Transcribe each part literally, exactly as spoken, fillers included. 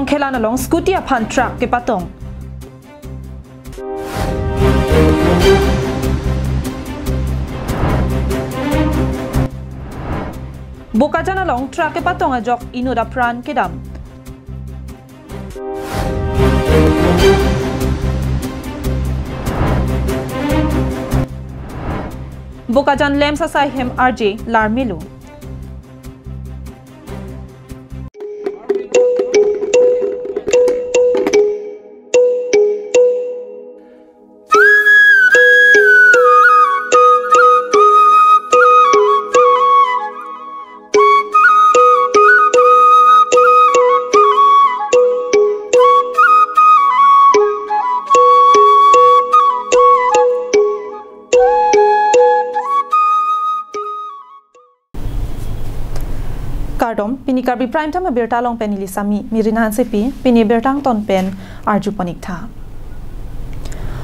Rongkhelan along scooty aphan truck kepatong. Bokajan along truck kepatong ajok inut apran kedam. Bokajan LAMPS asai hem arje larmelo. Kardom, pini Karbi Prime Time abirta along pen neli Sami, Mirina Hansepi, pini birta angton pen arju pon ik tha.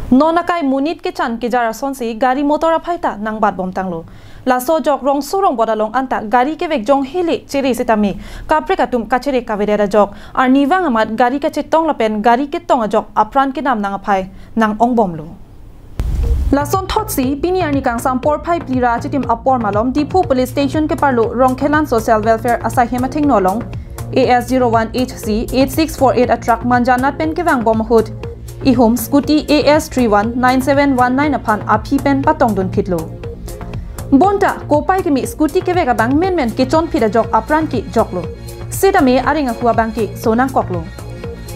Non akai monit kechan kejar asonsi gari motor aphai ta nangbat bom tanglo. Laso ajok rongso rongbot along anta gari kevek jong hele chere setame kaprek atum kachere kavedet ajok arnivang amat gari kachetong lapen gari ketong ajok apran kedam nang aphai nang-ong bomlo. Lason thotsi pini arni kangsam porphai phli ra achitim apor malom Diphu Police Station keparlo Rongkhelan Social Welfare asai hem athengno along A S zero one H C eight six four eight a truck Manjanat pen kevang bom ahut ihum scooty A S three one nine seven one nine aphan aphi pen patongdun phitlo. Bonta kopai keme scooty kevek abang menmen kechon phit ajok apran kejoklo. Setame areng ahu abang keso nangkoklo.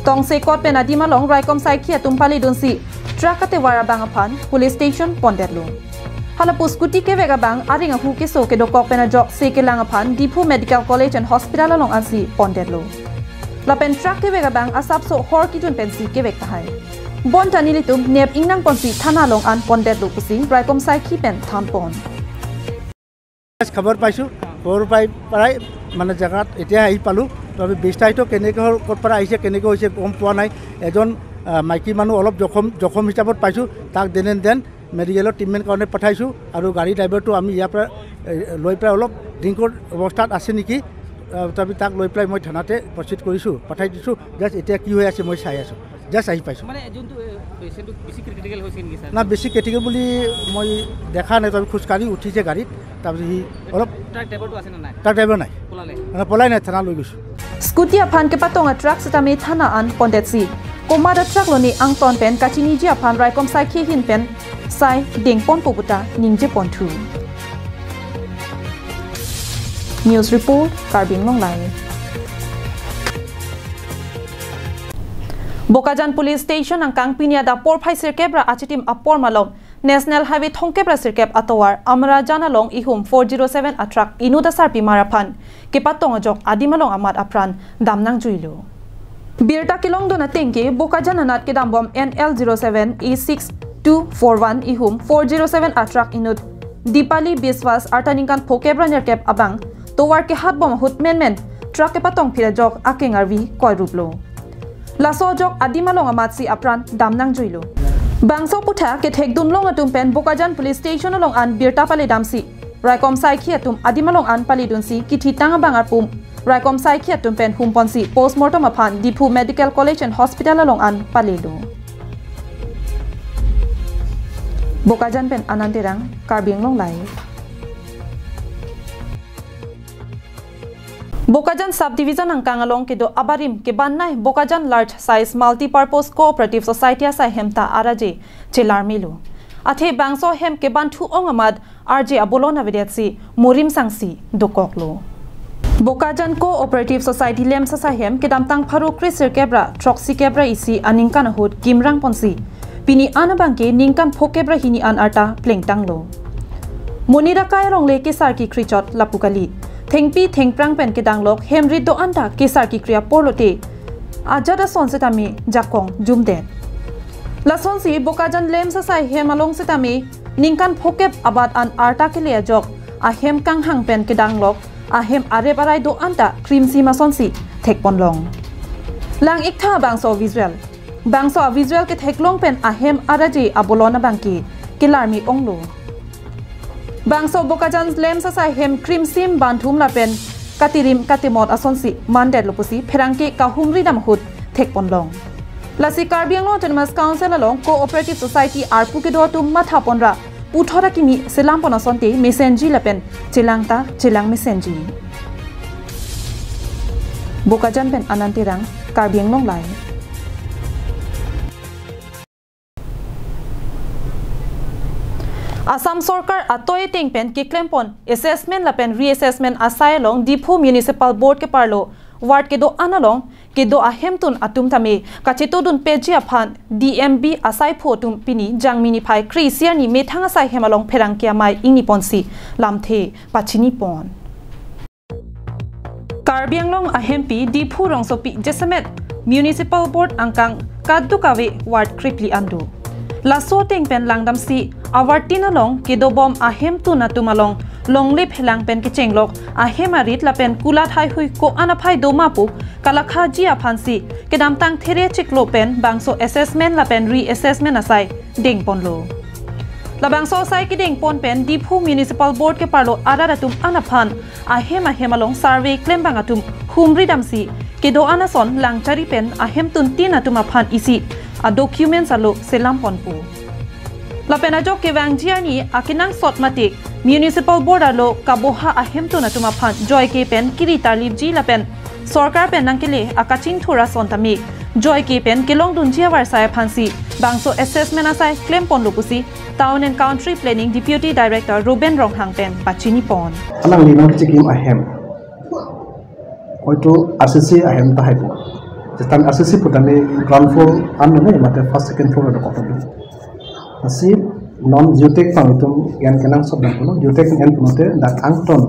Tongsekot pen adim along raikom saikhi atum paledunsi truck atovar abang aphan police station pondetlo. Halapu scooty kevek abang areng ahu keso kedokok pen ajok se kelang aphan Diphu Medical College and Hospital along ansi pondetlo. Lapen truck kevek abang asapso hor kidun pensi kevek tahai. Bonta nelitum nep ingnang ponsi thana along an pondetlo pusi raikom saikhi pen than pon. Just খবৰ পাইছোঁ, খবৰ পাই পেলাই মানে জেগাত এতিয়া আহি পালোঁ। তথাপি বিস্তাৰিত কেনেকৈ হ'ল, ক'ৰ পৰা আহিছে, কেনেকৈ হৈছে গম পোৱা নাই। এজন আহ, মাইকী মানুহ অলপ জখম জখম হিচাপত পাইছোঁ, তাক দেন এণ্ড দেন মেডিকেলত ট্ৰিটমেণ্ট কাৰণে পঠাইছোঁ। আৰু গাড়ী ড্ৰাইভাৰটো আমি ইয়াৰ পৰা এ, লৈ পেলাই অলপ ড্ৰিংকৰ অৱস্থাত আছে নেকি, আহ, তথাপি তাক লৈ পেলাই মই থানাতে প্ৰচিড কৰিছোঁ, পঠাই দিছোঁ। জাষ্ট এতিয়া কি হৈ আছে মই চাই আছোঁ, জাষ্ট আহি পাইছোঁ। মানে যোনটো পেচেণ্টটো বেছি ক্ৰিটিকেল হৈছে নেকি ছাৰ? না, বেছি ক্ৰিটিকেল বুলি মই দেখা নাই, তথাপি খোজকাঢ়ি উঠিছে গাড়ীত, তাৰপিছত সি অলপ ট্ৰাক ড্ৰাইভাৰটো আছে নে নাই? ট্ৰাক ড্ৰাইভাৰ নাই, পলালে? মানে পলাই নাই, থানা লৈ গৈছোঁ। Scooty aphan kepatong a truck setame thana an pondetsi komat a truck loni angton pen kachiniji aphan raikom saikhi ahin pen sai dengponpo puta ningje ponthu. News report, Karbi Anglong Live. Bokajan Police Station angkang pini adap porphai sirkep ra achitim apor malom National Highway thomkep ra sirkep atovar Amrajan along ihum four zero seven a truck inut asarpi mar aphan kepatong ajok adim along amat apran dam nangjuilo. Birta kelongdun ateng ke Bokajan anat kedambom N L zero seven A six two four one ihum four zero seven a truck inut Dipali Biswas arta ningkan phokep ra nerkep abang tovar kehat bom ahut menmen truck kepatong phit ajok akeng arvi koiruplo. Laso ajok adim along amatsi apran dam nangjuilo. Bangso aphuthak kethekdun long atum pen Bokajan Police Station along an birta paledamsi raikom saikhi atum adim along an paledunsi kithitang abang arpum raikom saikhi atum pen humponsi postmortem aphan Diphu Medical College and Hospital along an palelo. Bokajan pen Anand Terang, Karbi Anglong Live. Bokajan Subdivision angkang along kedo abarim kebannai Bokajan Large Size Multipurpose Cooperative Society asai hem ta araje chelarmelo. Athe bangso hem kebanthu ong amat arje abolon avedetsi morim sangsi dokoklo. Bokajan Cooperative Society LAMPS asai hem kedamtang pharo kre sirkep ra throksi kep ra isi aningkan ahut kimrang ponsi pini an abangke ningkan phokep ra hini an arta plengtanglo. Monit akai alongle kesar kekri chot lapu kali. Thengpi thengphrang pen kedanglok hem rit do-an ta kesar kekri apor lote ajat ason setame jakong jumdet. Lasonsi Bokajan LAMPS asai hem along setame ningkan phokep abat an arta kele ajok ahem kanghang pen kedanglok ahem arep arai do-an ta krimsi masonsi thekponlong. Lang iktha bangso visual. Bangso a visual ketheklong pen ahem araje abolon abangke kelarme onglo. Bangso Bokajan LAMPS asai hem krimsim banthum lapen katirim katimot asonsi mandetlo pusi pherangke kahumri dam ahut thekponlong. Lasi Karbi Anglong Autonomous Council along Cooperative Society arpu kedo atum mathaponra puthot akimi selampon asonte mesenji lapen chelang ta chelang mesenji. Bokajan pen Anand Terang, Karbi Anglong Live. Assam Sorkar atoi ateng pen keklempon assessment lapen reassessment asai along Diphu Municipal Board keparlo ward kedo-an along kedo ahemtun atum tame kachetongdun peji aphan D M B asaiphu atum pini Jangmi niphai kre-isi arni methang asai hem along pherangke amei ingniponsi lamthe pachinipon. Karbi Anglong ahempi Diphu rongsopi jasemet Municipal Board angkang kadokave ward krephli an do. Laso ateng pen langdamsi awartin along kedobom ahemtun atum along longle phelang pen kechenglok ahem arit lapen kulat haihui ko-an aphai doma pu kalakhaji aphansi kedamtang there chiklo pen bangso assessment lapen reassessment asai dengponlo. Labangso asai kedengpon pen Diphu Municipal Board keparlo arat atum an aphan ahem ahem along survey klembang atum humri damsi kedo-an ason langchari pen ahemtun tin atum aphan isi adocuments alo selamponpo. Lapen ajok kevangji arni akenangsot mate Municipal Board alo kaboha ahemtun atum aphan joike pen kiri tarlipji lapen sorkar pen nangkele akachingthur ason tame joike pen kelongdunji avarsai aphansi bangso assessment asai klemponlo pusi Town and Country Planning Deputy Director Ruben Ronghang pen pachinipon. Alangli nangkechikim ahem hoito R C C ahem tahai pu. Seta R C C pu tame ground floor an mane mate first, second floor dokok pu. Lasi non geotag pang itum yan kenangsot dam pulo, geotag yan pulote dak angton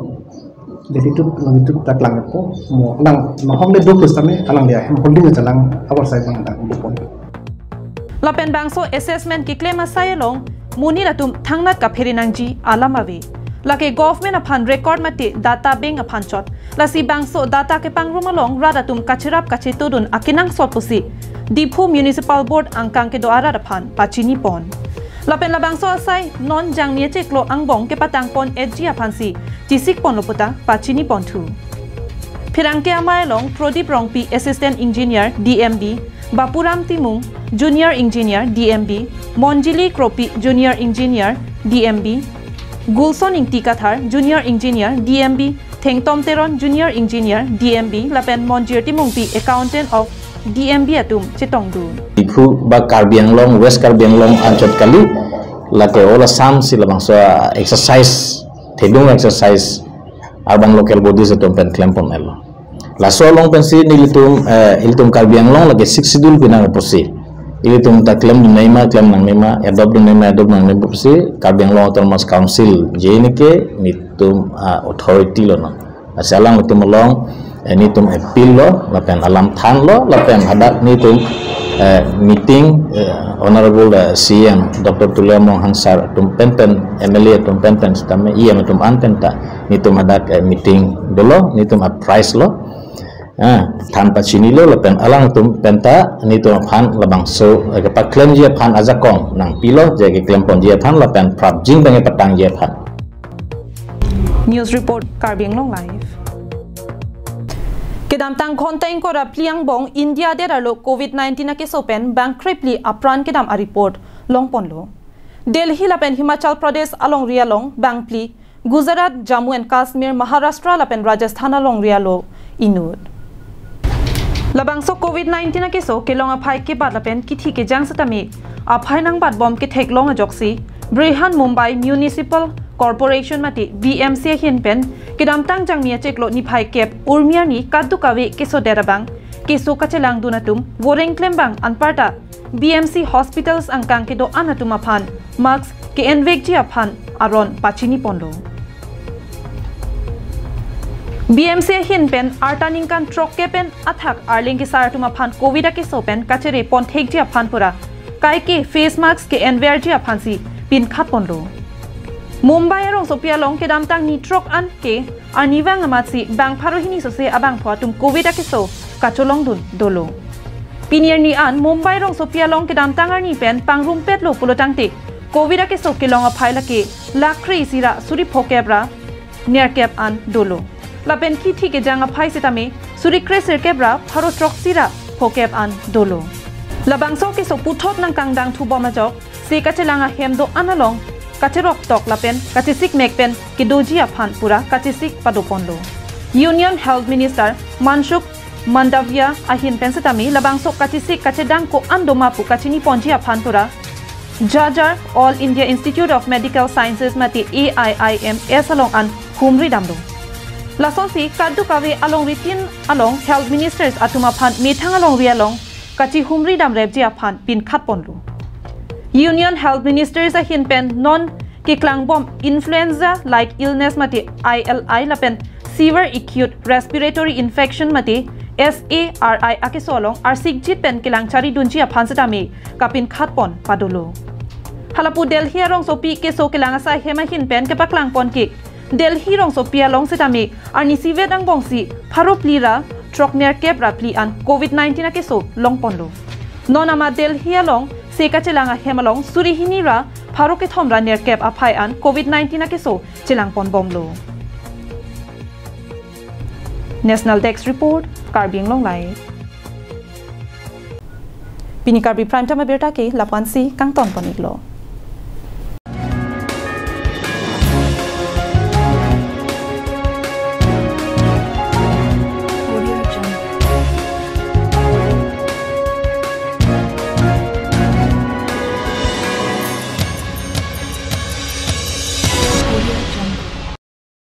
latitude longitude dak langpo. Mo alang nohok le do pu sitame alangli ahem holding achelang avarsai abang dak bupon. Lapen bangso assessment keklem asai along monit atum thangnat kaphere nangji alam ave. Lake government aphan record mate data bank aphan chot. Lasi bangso data kepangrum along rat atum kacherap kachetongdun akenangsot pusi Diphu Municipal Board angkang kedo arat aphan pachinipon. Lapen labangso asai non Jangmi achiklo angbong kepatangpon-etji aphansi chisikponlo puta pachinipon thu. Pherangke amei along Prodip Rongpi, Assistant Engineer, D M B, Bapuram Timung, Junior Engineer, D M B, Monjili Kropi, Junior Engineer, D M B, Gulson Ingti Kathar, Junior Engineer, D M B, Thengtom Teron, Junior Engineer, D M B, lapen Monjir Timungpi, Accountant of D M B atum chetongdun. Diphu ba Karbi Anglong, West Karbi Anglong anchot kali, lake all Assam si labangso exercise, thedung exercise, urban local bodies atum pen klempon-etlo. Laso along pensi nelitum, eh, ilitum Karbi Anglong lake Sixth Schedule pinang pusi. Ilitum ta klemdun nei ma, klem nangne ma, adopt dun nei ma, adopt nangne pusi, Karbi Anglong Autonomous Council, J N K, nitum, ah, authority lo no. Lasi alangtum along, eh, nitum appeal lo, lapen alam thanlo, lapen hadak nitum, eh, meeting, eh, Honorable, eh, C M, Doctor Tuliram Ronghang sir atum pen pen, M L A atum pen pen, sitame E M atum an pen ta nitum hadak, eh, meeting dolo, nitum apprise lo. Ah, than pachinilo lapen alangtum pen ta nitum aphan labangso, eh, kepaklemji aphan ajakong nangpilo, je keklemponji aphan lapen prapjin bang kepatangji aphan. News report, Karbi Anglong Live. Kedamtang ghonta ingkoi ra phli angbong India adet arlo covid nineteen akeso pen bang krephli apran kedam a-report longponlo. Delhi lapen Himachal Pradesh alongri along bang phli, Gujarat, Jammu and Kashmir, Maharashtra lapen Rajasthan alongri alo inut. Labangso covid nineteen akeso kelong aphai kebat lapen kithi kejang setame aphai nangbatbom ketheklong ajoksi Brihan Mumbai Municipal Corporation mate B M C ahin pen kedamtang Jangmi achiklo niphai kep Urmi arni kadokave kesodet abang keso kachelangdun atum voreng klembang anparta B M C hospitals angkang kedo-an atum aphan mask ke-envekji aphan aron pachiniponlo. B M C ahin pen arta ningkan throkkep pen athak arleng kesar atum aphan covid akeso pen kacherepon thekji aphan pura kaike face mask ke-enverji aphansi pinkhatponlo. Mumbai arongsopi along kedamtang ni throk an ke arnivang amatsi bang pharo hini sose abangphu atum covid akeso kacholongdun dolo. Pini arni an Mumbai rongsopi along kedamtang arni pen pangrumpetlo pulotangte covid akeso kelong aphai lake lakh kre-isi ra suri phokep ra nerkep an dolo. Lapen kithi kejang aphai setame suri kre-sirkep ra pharo throksi ra phokep an dolo. Labangso keso puthot nangkangdang thubom ajok, se kachelang ahem do-an along kacherok tok lapen kachesik mek pen kedoji aphan pura kachesik padoponlo. Union Health Minister Mansukh Mandaviya ahin pen setame labangso kachesik kachedang ko-an doma pu kachini ponji aphan pura Jhajjar All India Institute of Medical Sciences mate A I I M S along an humri damlo. Lasonsi kadokave alongri tin along Health Ministers atum aphan methang alongri along kachihumri damrepji aphan pinkhat ponlo. Union Health Ministers ahin pen non keklangbom influenza like illness mate I L I lapen severe acute respiratory infection mate S A R I akeso along arsikjit pen kelang charidunji aphan setame kapinkhat pon padolo. Halapu Delhi arongsopi keso kelang asai hem ahin pen kepaklang pon ke Delhi rongsopi along setame arnisi vet angbongsi pharo phli ra throk nerkep ra phli an covid nineteen akeso longponlo. Non ama Delhi along se kachelang ahem along suri hini ra pharo kethom ra nerkep aphai an covid nineteen akeso chelang ponbomlo. National Desk Report, Karbi Anglong Live. Pini Karbi Prime Time abirta ke lapu-ansi kangton pon-iklo.